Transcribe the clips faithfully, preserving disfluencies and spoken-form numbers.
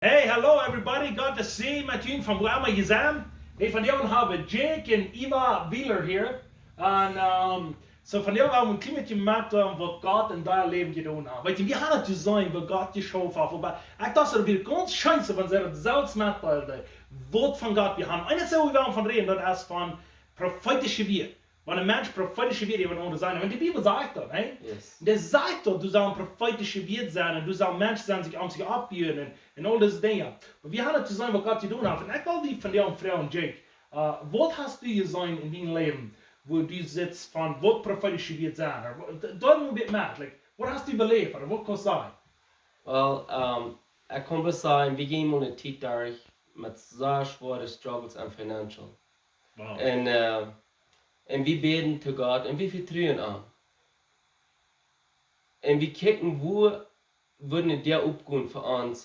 Hey, hello everybody, good to see you, met junt von wua emma jie sent. Hey, vondoag hab wie Jake un Eva Wheeler hia. Un, ehm, so vondoag woa wie een kjlien bät moakjen waut Gott en dien Läwen jedonen haft. Weetst, wie haben daut jeseenen, waut Gott jeschaufen haft. Oba ekj docht, daut wia daut gaunz scheenste, wan see daut selfst metdeelden, waut von Gott wie haben. Un daut es, wua wie von räden, daut es von profeetische Wieed. Wan een Mensch profeetische Wieed äwa aundre sajen. Wan de Bibel sajcht daut, nä? Yes. Dee sajcht daut, du saust een profeetische Wieed sennen un du saust Menschen sennen, sikj om sikj oppbuen un, un aul dise Dinja. Oba wie haben daut jeseenen, waut Gott jedonen haft. Un ekj well die vondoag froagen, Jake, eh, waut hast du jeseenen en dien Läwen, wua du sajchst von waut profeetische Wieed sennen? Oba d-, doa mott ekj met, like, waut hast du beläft, ooda waut kaust du sajen? Well, ehm, ekj kaun bloos sajen, wie jinjen mol eene Tiet derch met sea schwoare struggles en financial. Wow. Un, eh, un wie bäden to Gott un wie vetruen am. Un wie kjikjten, wua wudd de Däa oppgonen fa ons,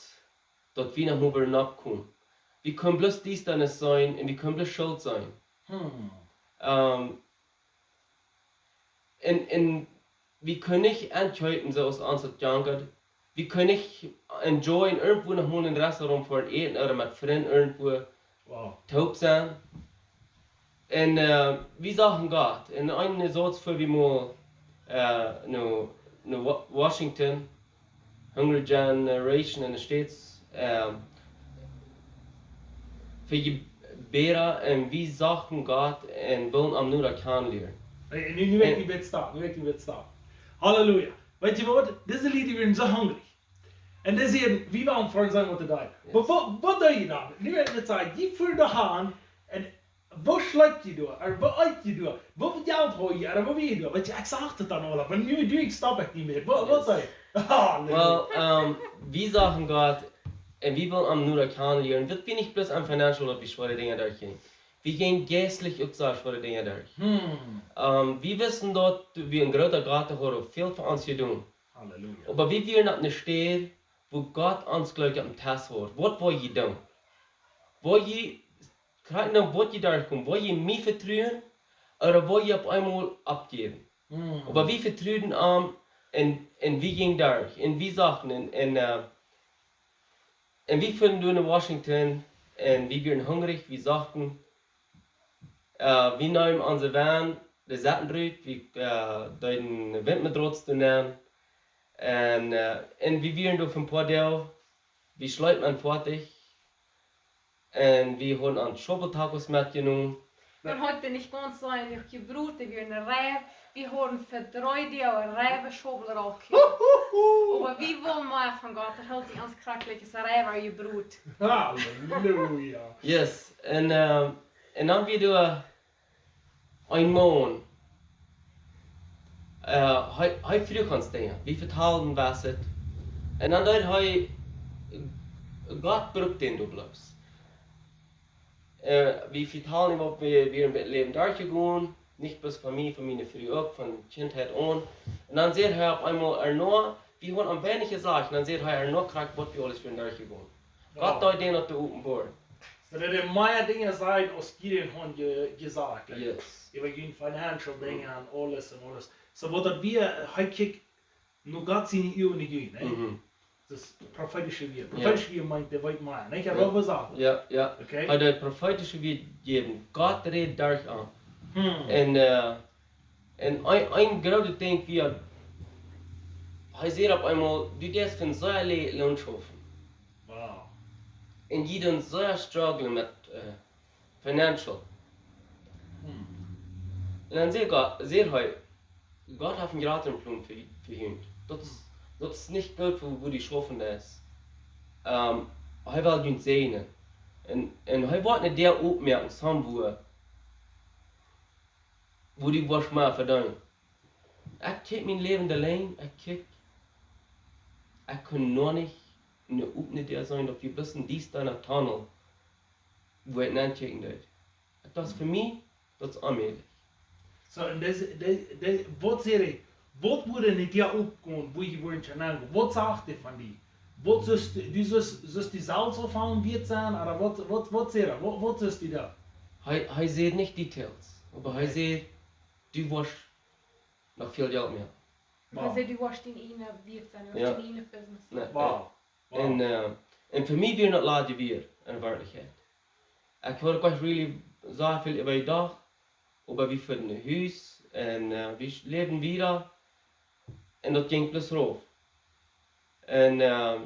daut wie noch mol wudden oppkomen. Wie kunnen bloos Diestanis seenen un wie kunnen bloos Schult seenen. Hmm. Ehm, un, un wie kunnen nich enkjeepen, soo aus ons daut jankat. Wie kunnen nich enjoyen, irjentwua noch mol en een Restaurant fa een Äten ooda met Frind irjentwua Wow. toop sennen. Un, eh, wie sagen Gott, un eenen Sauz fa wie mol, eh, no, no Wa-, Washington, Hungry Generation in the States, ehm, fa je bäta un wie sagen Gott un wellen am nu daut kjanen lieren. Hey, nu, nu weet Un ekj, wie daut steit. Nu weet ekj, wie daut steit. Halleluja. Weetst du waut? Dise Lied, dee wieren soo hungrich. Un dee säden, wie wellen fa am sennen waut to doonen. Yes. Oba waut, waut deed jie dan? Nu weet ekj, waut säd, jie fuaren doa han un wua schleept jie doa? Ooda wua eet jie doa? Wua väl Jelt haud jie? Ooda wua wia jie doa? Weetst du, ekj saj daut dan aul, oba nu, nu ekj stop ekj nich mea. Wua, waut Yes. deed jie? Halleluja. Well, ehm, wie sagen Gott, un wie wellen am nu daut kjanen lieren. Daut wia nich bloos aun financial, daut wie schwoare Dinja derchjinjen. Wie jinjen jeistlich uk soo schwoare Dinja derch. Hmm. Ehm, wie wisten daut wie een groota Gott hauden, väl fa ons jedonen. Halleluja. Oba wie wieren opp eene Städ, wua Gott ons jlikj opp dän Test haud. Waut wudd jie doonen? Wudd jie, krakjt no waut jie doa kjeemen, wudd jie mie vetruen, ooda wudd jie opp eemol oppjäwen? Mm. Oba wie vetruden am un, un wie jinjen doa, un wie sagen, un, un, eh, un wie fuaren doa no Washington, un wie wieren hungrich, wie sagen, eh, wie neemen onse Wan, de Saten rut, wie, eh, deeden Windmatratzen doa nenn, un, eh, un wie wieren doa fa een poa Doag, wie schleepen ons foadich, un wie hauden ons Schaufel-Tacos metjenomen. Dan haud ekj nich gaunz seenen, noch jebrot, dee wia een Reiw. Wie hauden fa dree Doag Reiw Schaufel rauf. Oba wie wullen mea von Gott, dan hilt sikj ons krakjt aus Reiw jebrot. Halleluja. Yes, un, ehm, un dan wia doa een Maun, eh, hee, hee fruach ons Dinja. Wie vetalden waut et. Un dan deed hee, Gott brukt dän doa bloos. Eh, wie vetalden waut wie, wie em Läwen derchjegonen. Nich bloos fa mie, fa miene Fru uk, von Kjintheit aun. Un dan säd hee opp eemol, Arno, wie hauden am weinich jesajcht, un dan säd hee, Arno, krakjt waut wie aules wieren derchjegonen. Gott Wow. deed dän daut openboaren. So daut hee mea Dinja sajcht, aus jie hauden je-, jesajcht. Like, Yes. äwa june financial Dinja un aules un aules. So waut daut wia, hee kjikjt no Gott siene Uagen, nä? Mhm. Daut es profeetische Wieed. Jo. Profeetische Wieed meent, dee weet mea, nä? Jo. Waut wie sagen. Jo, jo. Okay? Hee deed profeetische Wieed jäwen. Gott rät derch am. Hmm. Un, eh, un een, een grootet Dinkj wia, hee säd opp eemol, du deist fa sea le-, Loon schaufen. Wow. Un jie doonen sea strugglen met, eh, financial. Hmm. Un dan säd Gott, säd hee, Gott haft een jratren Plon fa, fa junt. Daut es, daut es nich goot fa wua du schaufen deist. Ehm, hee well junt säajnen. Un, un hee woat eene Däa opmoaken, somewhere, wua du woascht mea vedeenen. Ekj kjikj mien Läwen auleen, ekj kjikj, ekj kunn noch nich eene opne Däa seenen, daut wia bloos een diestren Tunnel, wua ekj nenkjikjen deed. Daut es fa mie, daut es onmäajlich. So, un dee, dee, dee, waut säd hee, waut wudd en dee Däa opgonen, wua jie wudden kjennen gonen? Waut säd hee von die? Waut sust du, du sust, sust du selfst aunfangen wieet sennen, ooda waut, waut, waut säd hee? Waut, waut sust du doa? Hee, hee säd nich details, oba hee Nä. säd, du woascht noch väl Jelt moaken. Wow. Hee säd, du woascht dien eejna Wieet sennen, du Jo. woascht dien eejna Business Nä. sennen. Wow. Wow. Un, eh, Un fa mie wia daut ladje wia, en Werkjlichkjeit. Ekj haud uk really sea väl äwajedocht, oba wie fuaren no Hus un, äh, wie läwden wieda un daut jinkj bloos rauf. Un, äh,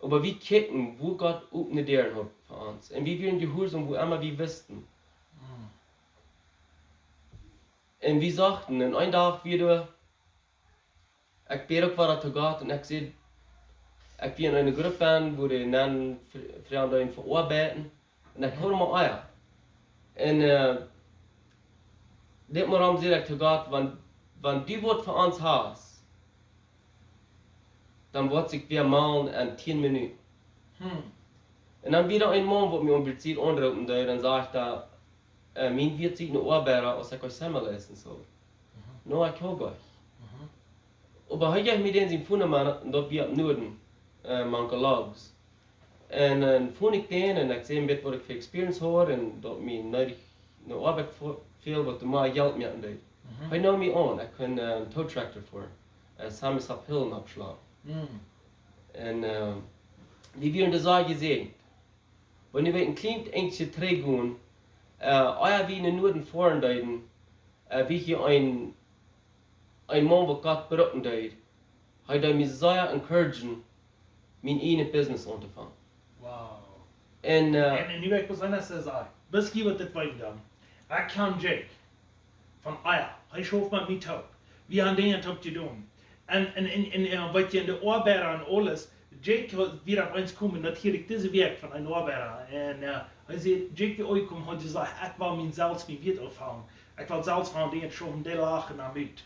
oba wie kjikjten, wua Gott opne Däaren haud fa ons. Un wie wieren jehuarsom, wua emma wie wisten. Un wie sochten, un een Dach wia doa, ekj bäd uk wada to Gott un ekj säd, ekj wia en eene Grupp, wua dee dan Fr-, Froagen deeden veoabeiten. Un ekj haud mau Ea. Un, äh, dit Morjen säd ekj to Gott, wan, wan du waut fa ons hast, dan woat ekj wada malen en tieen Minuten. Un dan wia een Maun, waut mie onbedinjt aunroopen deed, dan säd hee, äh, mien Wieet sieekjt een Oabeida, aus ekj Semmel eeten saul. No, ekj hab uk. Oba hee jeef mie dan sien Phone Numma un daut wia opp Nuaden, äh, mank Logs. Un, äh, phone ekj dän un ekj säd am waut ekj fa experience haud un daut mie needich no Oabeit fäld, waut mie Jelt moaken deed. Hee neem mie aun, ekj kunn, äh, een tow tractor fa, äh, Sami Saphill oppschlagen. Un, äh, dee wieren doa sea jesäajent. Wan wie een kjlien bät trigjgonen, äh, ea wie no Nuaden foaren deeden, äh, wia hia een, een Maun, waut Gott brucken deed. Hee deed mie sea encouragen, mien ieejnet Business auntofangen. Wow. Un, äh, un, un nu well ekj besonda sajen, best du waut dit weeten dan? Ekj kjan Jake von Ea. Hee schauft met mie toop. Wie haben Dinja toop jedonen. Un, un, un, un, äh, waut je en de Oabeida un aules, Jake haud wada opp eemol jekomen, daut hieed ekj dise Wäakj von een Oabeida. Un, äh, hee säd, Jake, wia uk jekomen, haud jesajcht, ekj well mie selfst mien Wieet aufhoolen. Ekj well selfst von Dinja schaufen, dee lachen am ut.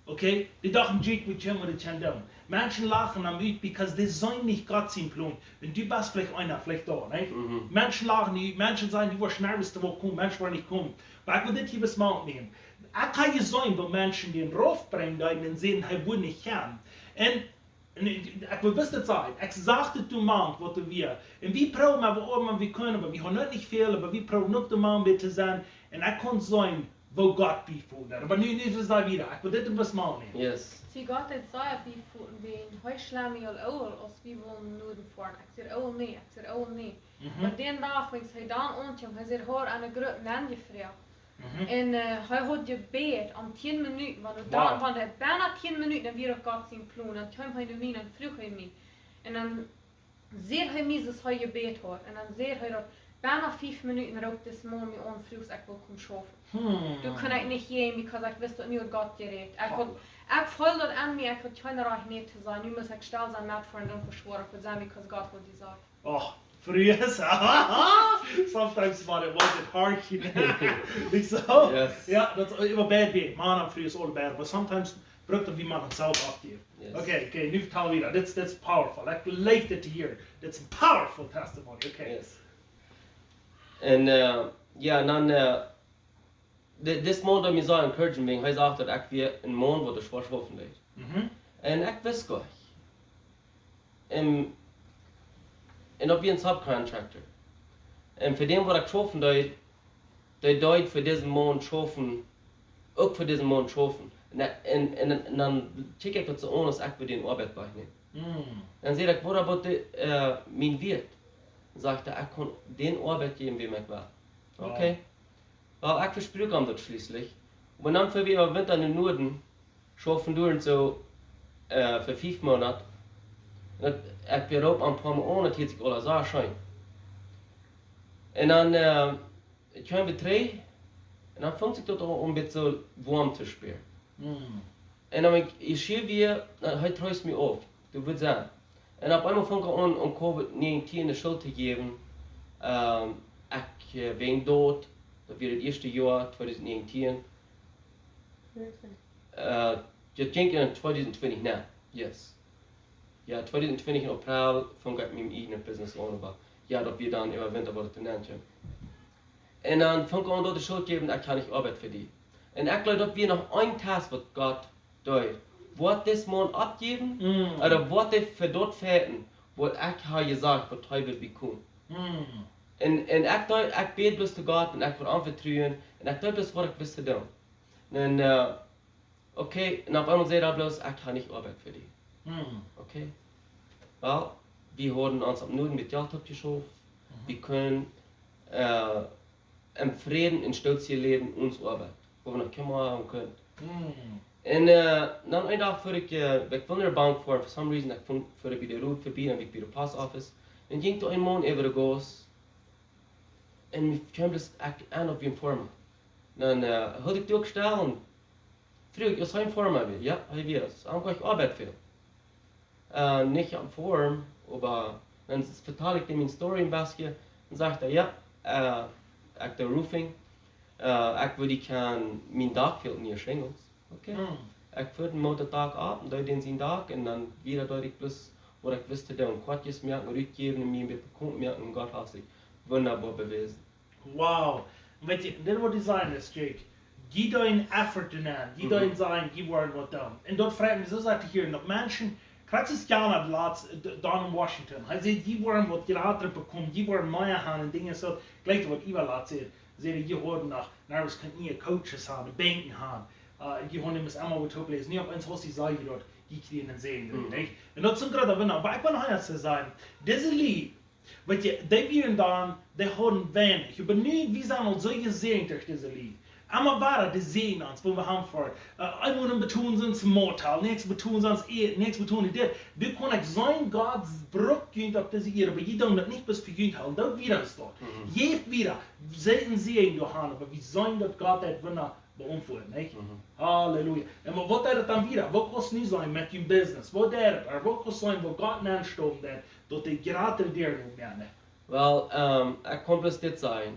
Okay? Dee dochten, Jake, waut kjenn wie, waut kjenn wie doonen? Menschen lachen am ut, because dee seenen nich Gott sien Plon. Un du best veleicht eena, veleicht doa, nä? Menschen lachen die ut, Menschen sajen, du woascht nuscht, du woascht komen, Menschen woaren nich komen. Oba ekj well dit hia bes mau nämen. Ekj hab jeseenen, woo Menschen dän raufbrinjen deeden un säden, hee wudd nich gonen. Un, un ekj, ekj well best daut sajen, ekj sach daut doa mank, waut doa wia. Un wie proowen, oba wie, oba wie kjennen, oba wie haben nich väl, oba wie proowen uk doa mank bie to sennen. Un ekj kunn seenen, woo Gott biefoten. Oba nu, nu es et wada. Ekj well dit bes mau nämen. Yes. See, Gott haft sea biefoten, wiels hee schloag mie aul aul, aus wie wullen no Nuaden foaren. Ekj säd, oh nä, ekj säd, oh nä. Oba dän Dach, wan hee dan aunkjeem, hee säd, hee haud eene Grupp nenjefroacht. Un, äh, hee haud jebät om tieen Minuten, wan hee dan, wan hee bennen tieen Minuten, dan wia daut Gott sien Plon. Dan kjeem hee no mie, dan fruach hee mie. Un dan säd hee mie, daut hee jebät haud. Un dan säd hee daut, bennen fief Minuten roopt dis Maun mie aun, fruach, aus ekj wull komen schaufen. Doa kunn ekj nich gonen, because ekj wist daut nu haud Gott jerät. Ekj haud, ekj feeld daut aun mie, ekj haud kjeen Rajcht nä to sajen. Nu must ekj stell sennen, met foaren, dan veschwoa ekj, ekj wull sennen, because Gott haud jesajcht. Oh, Frues. Sometimes, Mana, it wasn't hard, you know. Nich soo? Yes. Jo, daut es emma bad, wie Mana un Frues aul bad, but sometimes brukt daut, wie Mana selfst oppjäwen. Yes. Okay, okay, nu vetal wada. That's, that's powerful. Ekj like to hear. That's a powerful testimony. Okay. Yes. Un, äh, jo, un dan, äh, di-, dis Maun deed mie sea encouragen, wiels hee sach daut ekj wia een Maun, waut schwoa schaufen deed. Un ekj wist nich. Un, un daut wia een Subcontractor. Un fa dän, waut ekj schaufen deed, dee deed fa disen Maun schaufen, uk fa disen Maun schaufen. Un, un, un, un dan kjikj ekj daut soo aun, aus ekj wull dän Oabeit wajchnämen. Dan säd ekj, what about the, äh, mien Wieet? Dan sajcht hee, ekj kaun dän Oabeit jäwen, wäm ekj well. Wow. Okay. Well, ekj vespruak am daut schlieslich. Oba dan fuaren wie äwa Winta no Nuaden, schaufen doa soo, äh, fa fief Moonat. Daut, ekj wia doa een poa Mol aun, daut hieed sikj aula sea scheen. Un dan, äh, kjeem wie trigj, un dan funk sikj daut aul een bät soo woam to spieren. Un dan ekj, ekj schreef wada, dan hee treest mie opp. Du wurscht seenen. Un opp eemol funk ekj aun, aun Covid nieentieen de Schult to jäwen. Ähm, ekj, äh, wia doa, daut wia daut ieeschte Joa, tweedusent nieentieen. Äh, daut jinkj en tweedusent twintich, nä? Yes. Jo, tweedusent twintich en April funk ekj mien ieejnet Business aun, oba jo, daut wia dan äwa Winta, waut et dan aunjinkj. Un dan funk ekj aun doa de Schult jäwen, ekj kaun nich oabeiden fa die. Un ekj jleew, daut wia noch een Test, waut Gott deed. Woat dis Maun oppjäwen? Ooda woat hee fa daut fajchten, waut ekj hab jesajcht, waut hee wudd bekomen? Un, un ekj deed, ekj bäd bloos to Gott un ekj wull am vetruen un ekj deed bloos, waut ekj wist to doonen. Un, äh, okay, un opp eemol säd hee bloos, ekj kaun nich oabeiden fa die. Okay. Well, wie hauden ons opp Norden met Jelt oppjeschauft. Wie kunnen, äh, em Fräd un Stolt läwen, ons Oabeit, wua wie noch kjeene Oabeit haben kunnen. Un, äh, dan een Dach fua ekj, äh, ekj wia en de Bank, for, for some reason, ekj fua, fua bie de road verbie, dan wia ekj bie de Post Office. Dan jinkj doa een Maun äwa de Gauss. Un mie kjeem daut, ekj, aun, opp wie een Foreman. Dan, äh, hilt ekj doa uk stell un fruach ekj, es hee een Foreman wia? Jo, hee wia. Am haud ekj Oabeit fa. Äh, nich aum Foreman, oba dan vetald ekj am miene Story een bät. Dan sajcht hee, jo, äh, ekj doo Roofing. Äh, ekj wudd die kjennen, mien Dak fält mie Schingels. Okay. Ekj fua dän Maun daut Dak auf un deed dän sien Dak un dan wada deed ekj bloos waut ekj wist to doonen. Kortjes moaken, rutjäwen un mie een bät bekaunt moaken un Gott haft sikj wundaboa bewäsen. Wow. Un weetst, dit waut du sajchst, Jake, jie doonen effort doa nenn, jie doonen sajen, jie wellen waut doonen. Un daut freit mie soo sea to hieren, daut Menschen, krakjt soo aus Jan haud latst, äh, d-, doa en Washington. Hee säd, jie wellen waut jrata bekomen, jie wellen mea haben un Dinja soo, jlikj waut Iwa latst säd, säd hee, jie hauden noch, nu, wie kunnen nie Coaches haben, Bänken haben. Äh, jie hauden must emma waut oppläsen. Nu opp eemol hast du sajen daut, jie kjrieen een Säajen, nich? Un daut es een groota Wunda. Oba ekj well noch eent sajen. Dise Lied, weetst, dee wieren dan, dee hauden weinich. Oba nu, wie sent aul soo jesäajent derch dise Lied. Emma wada de Säajen ons, wua wie haben fort. Äh, eemol betonen see ons Motel, näakjstet betonen see ons Äten, näakjstet betonen see dit. Du kaust seenen, Gott brukt junt opp dise Ieed, oba jie doonen daut nich bloos fa junt hoolen. Daut wada es daut. Jeft wada, seenen see doa han, oba wie seenen daut Gott daut Wunda beauntwuat, nich? Halleluja. Un waut, waut deed daut dan wada? Waut kaust nu seenen met jun Business? Waut deed daut? Ooda waut kaust seenen, wua Gott nenn stoomt, daut, daut de jrata Däaren oppmoaken? Well, ähm, ekj kaun bloos dit sajen.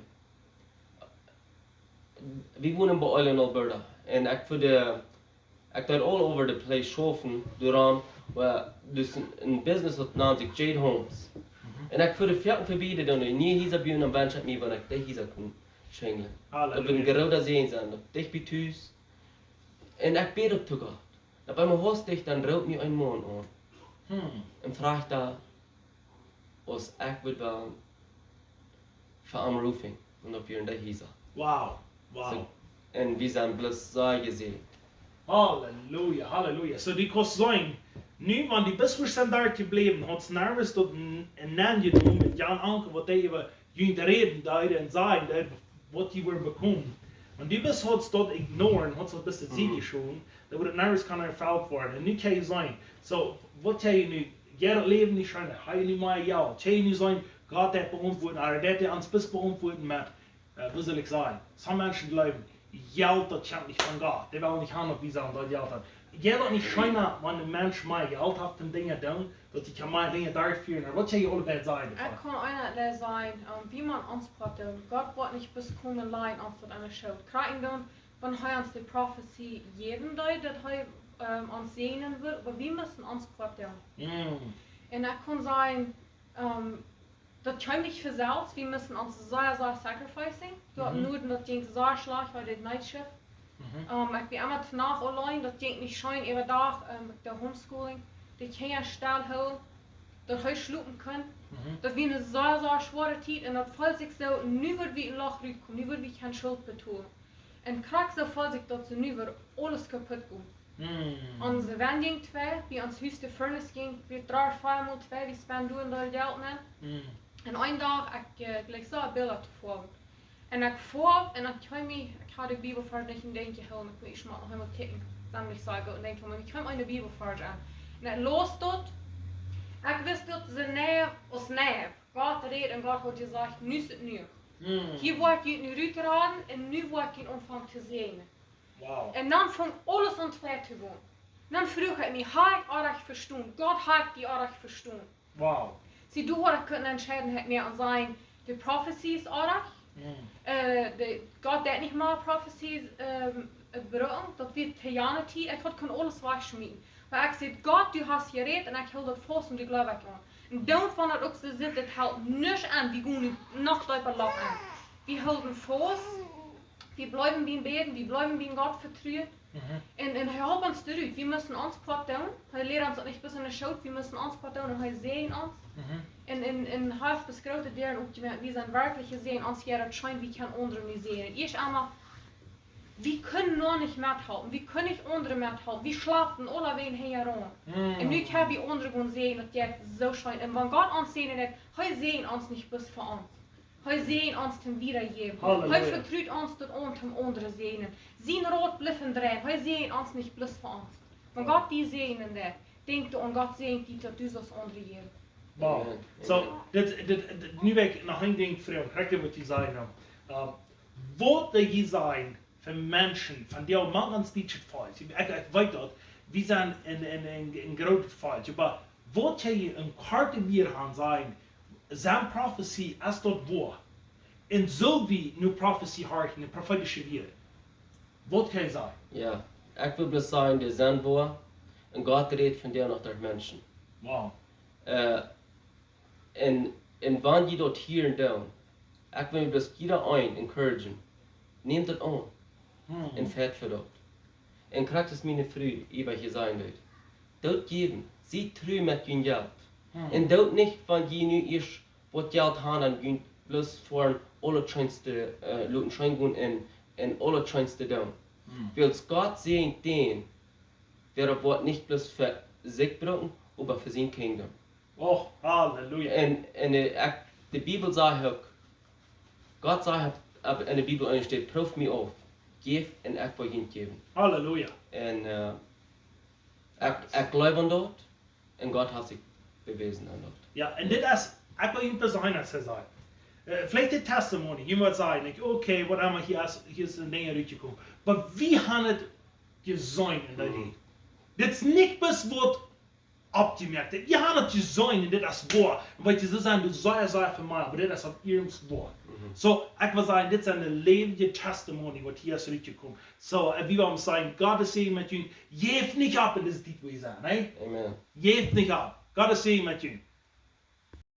Wie wonen bie Eileen, Alberta. Un ekj fua de, ekj deed all over the place schaufen, doaromm, oba daut es een, een Business waut nant sikj Jade Homes. Un ekj fua de Fläajen verbie, dee dan de niee Hiesa buen, un wensch ekj mie, wan ekj dee Hiesa kunn schenken. Daut wudd een groota Säajen sennen, daut dicht bie Tus. Un ekj bäd uk to Gott. Opp eemol hastich, dan roopt mie een Maun aun. Un fruach daut, aus ekj wudd wellen fa am Roofing. Un daut wieren dee Hiesa. Wow, wow. Soo, un wie sent bloos soo jesäajent. Halleluja, halleluja. Soo, du kaust seenen, nu, wan du best, wua sent doa jebläwen, hast nervös daut n-, en Nenn jedonen met Jan Anker, waut hee äwa junt räden deed un sajen deed, waut jie wellen bekomen. Un du best, hast daut ignoren, hast daut best Sied jeschowen, daut wudd daut nervös kunnen erfelt woaren. Un nu kaust du seenen. Soo, waut kaust du nu, jie daut Läwen nich scheen, hast du nu mea Jelt, kaust du nu seenen, Gott daut beauntwuat, ooda daut hee ons bloos beauntwuat met, äh, woo saul ekj sajen? Some Menschen jleewen, Jelt, daut kjemt nich von Gott. Dee wellen nich haben, daut wie sellen daut Jelt haben. Jie daut nich scheena, wan een Mensch mea Jelt haft un Dinja doonen, daut hee kaun mea Dinja derchfieren. Waut kaust du aul bie sajen doavon? Ekj kaun eent sajen, ähm, wie motten ons Poat doonen. Gott woat nich bloos komen un ons daut aun de Schoot kjrieen doonen, wan hee ons de Profezie jäwen deed, daut hee, ähm, ons säajnen wudd, oba wie motten ons Poat doonen. Un ekj kaun sajen, ähm, daut kjeem nich von selfst, wie motten ons sea, sea sacrificen. Doa norden, daut jinkj sea schlajcht bie daut Night Shift. Ähm, ekj wia emma to Nacht auleen, daut jinkj nich scheen, äwadach, ähm, de Homeschooling, de Kjinja stell hoolen, daut hee schlopen kunn. Daut wia eene sea, sea schwoare Tiet un daut feeld sikj soo, nu woa wie em Loch rutkomen, nu woa wie kjeene Schult betolen. Un krakjt soo feeld sikj daut soo, nu woat aules kaputt gonen. Onse Wenj jinkj twei, bie ons Hus de Furnace jinkj, wie dree, vea mol twei, wie spenden doa un doa Jelt nenn. Un een Dach, ekj, äh, jlikj soo Bilda to foaren. Un ekj foa, un dan kjeem mie, ekj haud de Bibelvarsch nich em Denkj jehoolen, ekj mott ieescht mol noch eemol kjikjen, dan mott ekj sajen, un dan kjeem mie, kjeem een Bibelvarsch aun. Un ekj laus daut, ekj wist daut soo nau aus nau. Gott räd un Gott haud jesajcht, nu es et nu. Hia woa ekj junt nu rutraden un nu woa ekj junt aunfangen to säajnen. Wow. Un dan funk aules aun twei to gonen. Dan fruach ekj mie, hab ekj orrajcht vestonen? Gott, hab ekj die orrajcht vestonen? Wow. See, du haudst kunnen entscheiden, hee mie aun sajen, de Profezie es orrajcht. Äh, de, Gott deit nich mea Profezie, ähm, brucken, daut wia Theologie, ekj haud kunnen aules wajchschmieten. Oba ekj säd, Gott, du hast jerät un ekj hool daut faust un doa jleew ekj aun. Un dan, wan daut uk soo sitt, daut helt nuscht aun, wie gonen nu noch deepa Loch aun. Wie hoolen faust, wie bliewen bie am bäden, wie bliewen bie Gott vetruen. Un, un hee holp ons doarut. Wie motten ons Poat doonen. Hee lieed ons daut nich bloos en de Schoot, wie motten ons Poat doonen un hee säajend ons. Un, un, un hee haft bloos groote Däaren opjemoakt. Wie sent werkjlich jesäajent, ons Herr, daut scheen, wie kjennen aundre nu säajnen. Ieescht emol Wie kunnen noch nich methalpen, wie kunnen nich aundre methalpen, wie schlapten aulawäajen hinjaraun. Un nu kjenn wie aundre gonen säajnen, daut jeit soo scheen. Un wan Gott ons säajnen deit, hee säajent ons nich bloos fa ons. Hee säajent ons toom wiedajäwen. Hee vetrut ons daut aun toom aundre säajnen. Sien Rot blift dreien, hee säajent ons nich bloos fa ons. Wan Gott die säajnen deit, denkj doaraun, Gott säajent die, daut du saust aundre jäwen. Wow. Amen. So, dit, dit, dit, nu well ekj noch een Dinkj froagen, krakjt waut jie sajen. Waut dee jie sajen fa Menschen, von dee mank ons dietschet Volkj? Ekj, ekj weet daut, wie sent een, een, een, een grootet Volkj, oba waut jie een kortet Wuat han sajen, sent Profezie, es daut woa? Un sull wie nu Profezie horchen, een profeetischet Wuat? Waut kaun jie sajen? Jo, ekj well bloos sajen, dee sent woa, un Gott rät vondoag noch derch Menschen. Wow. Un, un wan jie daut hieren doonen, ekj well bloos jieda een encouragen, nämt daut aun un fajcht fa daut. Un krakjt aus miene Fru äwa hia sajen deed, doot jäwen, sie tru met jun Jelt. Un doot nich, wan jie nu ieescht waut Jelt han, dan jie bloos fa aulet scheenste, loten scheen gonen un, un aulet scheenste doonen. Wiels Gott säajent dän, wäa daut woat nich bloos fa sikj brucken, oba fa sien kingdom. Oh, halleluja. Un, un de Bibel sajcht uk, Gott sajcht uk en de Bibel, doa steit: Prooft mie auf, jäft un ekj woa junt jäwen. Halleluja. Un ekj, ekj jleew aun daut, un Gott haft sikj bewäsen aun daut. Jo, un dit es, ekj well junt bloos sajen, aus hee sajcht, veleicht de Testimony, jie woaren sajen, okay, waut emma, hia es, hia es een Dinkj rutjekomen. Oba wie han et jeseenen en dee Tiet. Dit es nich bloos waut oppjemoakt. Wie han et jeseenen un dit es woa. Un weet jie, see sent sea, sea väl mea, oba dit es opp iernst woa. So, ekj well sajen, dit es een läwendjet Testimony, waut hia es rutjekomen. So, wie wellen sajen, Gott es Säajen met junt. Jäft nich opp en dise Tiet, wua jie sent, nä? Amen. Jäft nich opp. Gott es Säajen met junt.